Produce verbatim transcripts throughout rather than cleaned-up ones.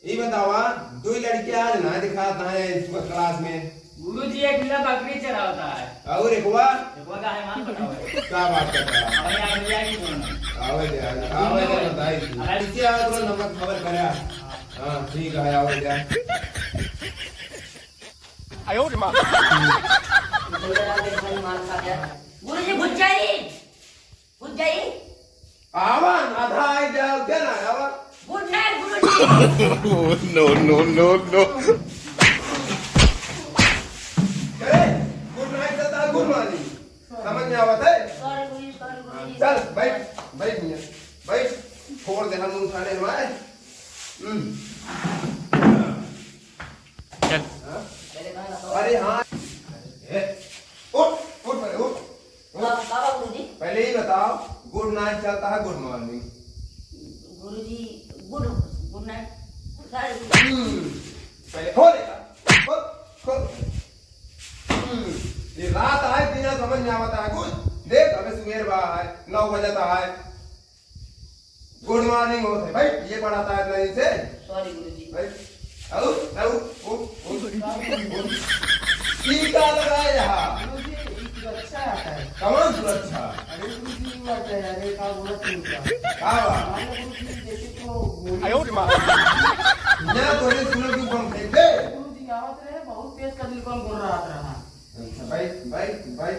ई बतावा, दुइ लड़कियाँ आज ना दिखात है स्कूल क्लास में। गुरुजी, एक मिला बकरी चरावता है। और एकवा? एकवा का है, माल पटावे। का बात करता है? अबे यार, भैया की फोन है। आवे दे, आवे दे, आवे दे, बताई तू। अरे। इसे आवे तो नंबर खबर करे। हाँ, ठीक है, आवे दे। आयो रे माँ। गुरुजी, भुज जाई। भुज जाई। आवा, आधा आई जाओ, क्या ना आवा? Good night, गुरुजी। No, no, no, no। अरे, good night तो था, good morning। समझ में आवत है? Sorry, गुरुजी, sorry, गुरुजी। चल, बैठ, बैठ भैया, बैठ। छोड़ दे, हम उठाने हमारे। हम्म। चल। हाँ? अरे हाँ। ए, उठ, उठ पहले, उठ। उठ। का, का बा गुरुजी? पहले ही बताओ, good night चलता है, good morning? गुरुजी, good, good night। Sorry। हम्म, पहले खोल इधर, खोल, खोल। हम्म, ये रात आए, दिन समझ में आवता है कुछ? देख, अबे सुबेर बा है, नौ बजता है। Good morning होत है भाई, ये पढ़ाता है इतना दिन से। Sorry गुरुजी। भाई, आओ, आओ, ओ, ओ, ओ। ई का लगाए रहा? गुरुजी, ई सुरक्षा आता है। कौन सुरक्षा? अरे गुरुजी, ई बात है, अरे का बोलत नहीं का? का बा? मान लो गुरुजी, जैसे तो गोली आयो रे माँ। ना तोरे सुनो क्यों बम फेंक दे? गुरुजी, आवत रहे, बहुत तेज कदली कौन बोल रहा था। अच्छा, बैठ, बैठ, बैठ।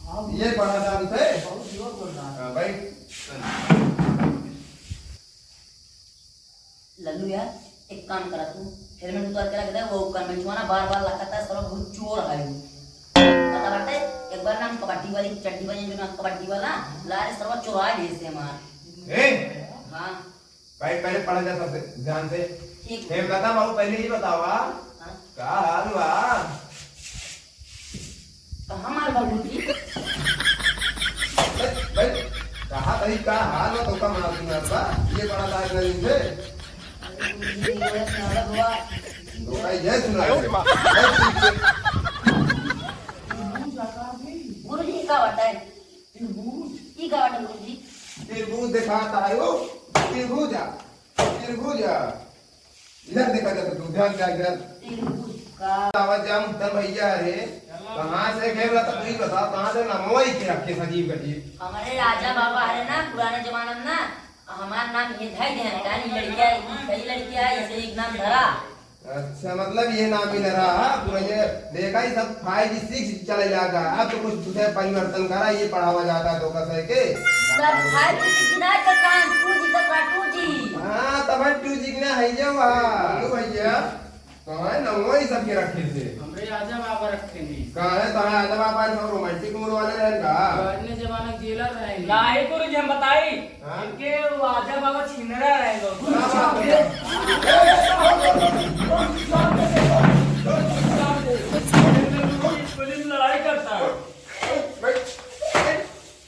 हाँ। ये पढ़ा चालू थे? बहुत जोर बोल रहा है। हाँ, बैठ। लल्लू यार, एक काम करा तू, helmet उतार के रख दे, वो convent वाला बार बार लगाता है, साला बहुत चोर है वो। पता बाटे, एक बार ना हम कबड्डी वाली चड्डी वाली जो ना कबड्डी वाला, ला रे सरवा चुरा लिए से हमार। ए? हाँ। भाई, पहले पढ़ा जा सबसे ध्यान से। ठीक। हेमलता बाबू, पहले ही बतावा, हाँ? का हाल बा? कहाँ मार बाबूजी? भाई, भाई, कहा तरी का हाल बा, तो का मार सुनात बा? ये पढ़ा था इतना दिन से। अरे गुरुजी, ये सुनावा हुआ। तो भाई, ये सुना दे। भाई, ठीक से। गुरुजी, का बताए? त्रिभुज। ई का बाटे गुरुजी? त्रिभुज देखाता है वो, त्रिभुज आ, त्रिभुज आ। इधर देखा जाता तू, ध्यान दे इधर। त्रिभुज का। आवाज जा मुद्दन भैया रे, कहाँ से खेल रहा था तू ही बता, कहाँ से नमवा ही के रखे सजीव गजीव। हमारे राजा बाबा है ना, पुराने जमाना में ना, हमार नाम ये धई देहन का, ई लड़किया, ई सही लड़किया, इसे एक नाम धरा। अच्छा, मतलब ये नाम ही धरा, हाँ, पूरा ये देखा ही सब five G six G चले जाता है। अब तो कुछ तुझे परिवर्तन करा, ये पढ़ावा जाता है तो कैसे के? सब five G six G ना, तो कान two G तो का two G। हाँ, तब है two G ना है जो वहाँ। बोलो भैया, कहाँ है ना वही सबके रखे थे। हमरे राजा बाबा रखे नहीं। कहाँ है, कहाँ है राजा बाबा, सब romantic mood वाले रहन का? पुराने जमाना के जेलर रहे। नाही गुरुजी, हम बताई। हाँ? इनके राजा बाबा छिनरा रहे लोग। क्या बात है? पुलिस, पुलिस लड़ाई करता है।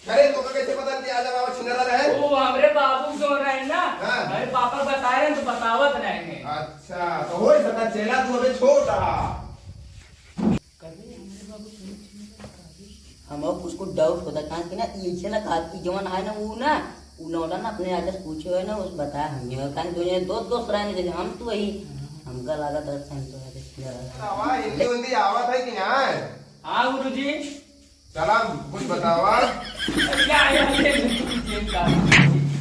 अरे, तो कैसे पता कि राजा बाबा छिनरा रहे? वो हमरे बाबू जो रहे ना, हाँ। हमरे पापा बताए रहे तो बतावत रहे। अच्छा, तो हो सकता चेला तू अबे छोटा। हम अब उसको doubt होता, काहे कि ना, ई ऐसे ना कहा, ई जवन है ना, ऊ ना, ऊ लौंडा ना अपने आगे से पूछे है ना, उस बताया हम ही, काहे कि दोनों दोस्त, दोस्त रहे ना, जैसे हम तो वही, हमका लागत है, हम तो आगे से डरा। आवा, हिंदी उंदी आवत है कि ना? हाँ गुरुजी। चला, कुछ बतावा। क्या है, ये गुरुजी का?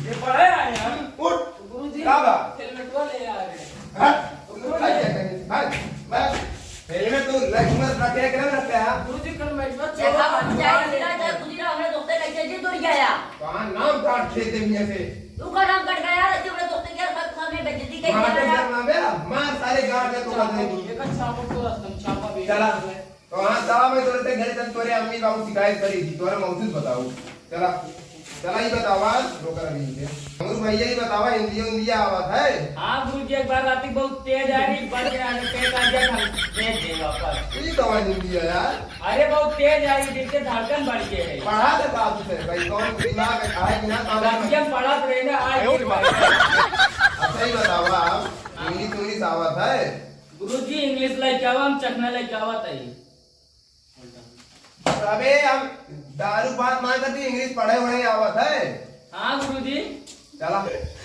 ये पढ़े आए हैं। उठ। गुरुजी, का बा? हेलमेटवा ले आ रहे हैं। हाँ? भाई, क्या करें? भाई, भाई, हेलमेट तो लाइफ में रखे के ना रखते हैं। गुरुजी, कल मैं इतना देखा, चोर हम जाए, गुरुजी ना, जाए, गुरुजी ना, हमरे दोस्ते कैसे जी दूर गया? कहाँ नाम काट खेते मियाँ से? तू का नाम कट गया यार? ऐसे हमरे दोस्ते क्या सब, सब में बेइज्जती कैसे मार तो गया? डर ना बे, मार सारे गाड़ दे तो छापा, कर देंगे। एक छापा तो रास्ता में छापा भी चला। तो हाँ, चला, मैं तोरे से घरे तक तोरे अम्मी बाबू शिकायत करी थी, तोरे मौजूद बताऊ। चला, चला, ये बतावा, रोकर अभी इनके। हमरू भैया, ये बतावा, हिंदी उंदी आवत है? हाँ गुरुजी, एक बार राती बहुत तेज आ रही, बच गया, हमें पेट आ गया, हम भेज दे वापस। ये कौन हिंदी है यार? अरे बहुत तेज आ रही, दिल के धड़कन बढ़ गए है। पढ़ा दे बाबू से, भाई, कौन दिमाग है कि ना, कौन गलतियाँ पढ़त रहे ना, आज आयो रे माँ। अच्छा, ये बतावा, आप इंग्लिश उंग्लिश आवत है? गुरुजी, इंग्लिश लेके आवा, हम चखना लेके आवत है। अबे, हम दारू बात ना करती, इंग्लिश पढ़े वढ़े आवत है? हाँ गुरुजी। चला।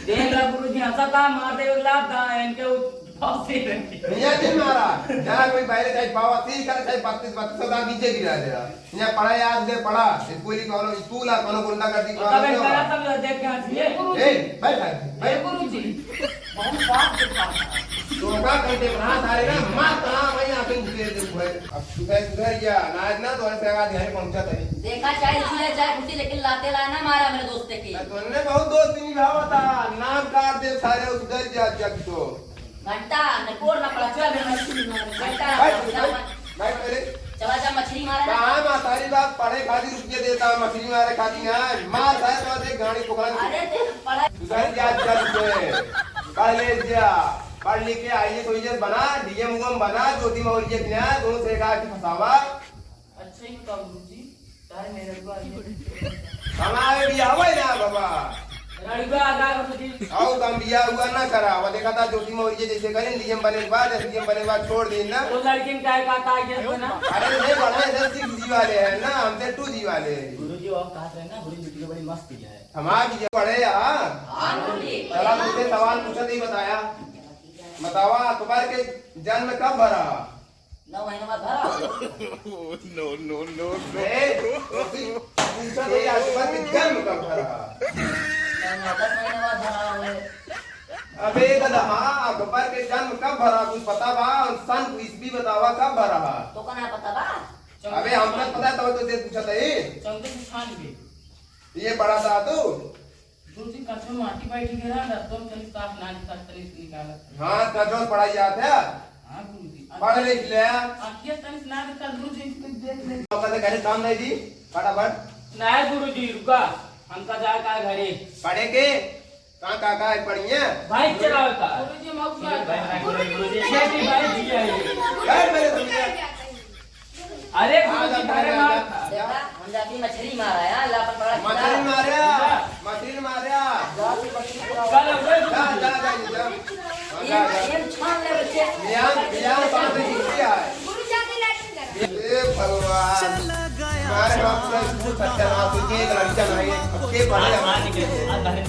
देख ला गुरुजी, हंसा था, मार दे ला, दा-, इनके उ-, भैया जी महाराज, जहाँ कोई पहले चाहे पावा तीन करे, चाहे बत्तीस, बत्तीस सौ दाग नीचे गिरा दे रहा। यहाँ पढ़ा याद से पढ़ा, स्कूल ही कौनो, स्कूल आ, कौनो गुंडागर्दी की तो बात तब नहीं इनका होगा। तब देख के हंसिए। ए, बैठ, बैठ, बैठ। गुरुजी, बहुत साफ दिखा। तो का करते बना सारे ना, मार तना भाई, आंखें घुसे दे भाई। अब सुधर, सुधर गया, ना, ना, तो ऐसे आगे घर पहुंचा था। देखा, चाहे छुले, चाहे घुसी, लेकिन लाते लाए ना मारा मेरे दोस्त के। तो उनने बहुत दोस्ती निभावा था, नाम काट दे सारे, सुधर गया जग तो। घंटा, न कोर, न पड़ा, चल, मेरे मछली मारे। घंटा, ना बैठ, पड़ा, बैठ, बैठ मेरे। चला जा, मछली मारे ना। कहाँ महतारी बाप पढ़े खातिर रुपये देता, मछली मारे खातिर ना। मार सारे तो देख गाड़ी पकड़ा। अरे, ते पढ़ा। सुधर जा जग से। पढ़ ले जा। पढ़ लिख के आईएएस ओईएएस बना, डीएम उएम बना, ज्योति मौर्य के यहाँ दोनों से कहा कि फंसावा। अच्छा ही बताओ गुरुजी, तारे मेरे को आगे। हमारे बियाह हुआ ना बाबा। रड़ुआ आगा गुरुजी। आओ, तुम बियाह हुआ ना करा, वो देखा था ज्योति मौर्य जैसे करें, डीएम बने के बाद, डीएम बने के बाद छोड़ दें ना। तो लड़किन का का था ये बना? अरे, ये बड़ा है, सर, सिक्स जी वाले हैं ना, हम तो टू जी वाले हैं। गुरुजी, वो कहा रहे ना, गुरुजी वीडियो बड़ी मस्त है। हमारा भी बड़े यार। हाँ, गुरुजी। चला, तुझसे सवाल पूछा, नहीं बताया। बतावा, अकबर के जन्म कब भरा? नौ महीने बाद भरा। No, no, no, no। ए, पूछा तो ये अकबर के जन्म कब भरा? नौ, दस महीने बाद भरा होले। अबे गधा, अकबर के जन्म कब भरा? कुछ पता बा? और सन, ईस्वी बतावा, कब भरा? तो का ना पता बा? अबे, हमका पता है, तब तो से पूछा था ये। चौदह सौ छियानवे। ये पढ़ा था तू? गुरुजी, कछो माटी बैठी के रहा, रस्तों में तनी साफ ना दिखा, तनी से निकालत। हाँ, कछो पढ़ाई जात है। हाँ, गुरुजी। पढ़ लिख ले। आखिया तनी से ना दिखा, गुरुजी, कुछ देख ले। तो कहते घरे काम नहीं दी, फटाफट। नहीं गुरुजी, रुका, हमका जाए का घरे। पढ़े के? कहाँ काका है, पढ़िया? बाइक चलावे का। गुरुजी, मौका भाई, भाई, गुरुजी, गुरुजी, ये भी बाइक दिया है। बैठ मेरे भैया। अरे, आ, गुरुजी, जा, घरे जा, मार जा, था। जा। देखा, हम जाती मछली मारा है, हाँ, लापन पकड़ा मछली खिला। मारा, मछली मारा। चल, अब जा, जा, जा, जा। हाँ, ये, जा, जा। ये छान ले बच्चे। बियान, बियान बांध के खींच के आए। गुरु जाके लैट्रिन करा। ए भगवान, हमारे बाप का स्कूल सत्यानाश हो गया, एक लड़का नहीं है, अब के पढ़े हमारे?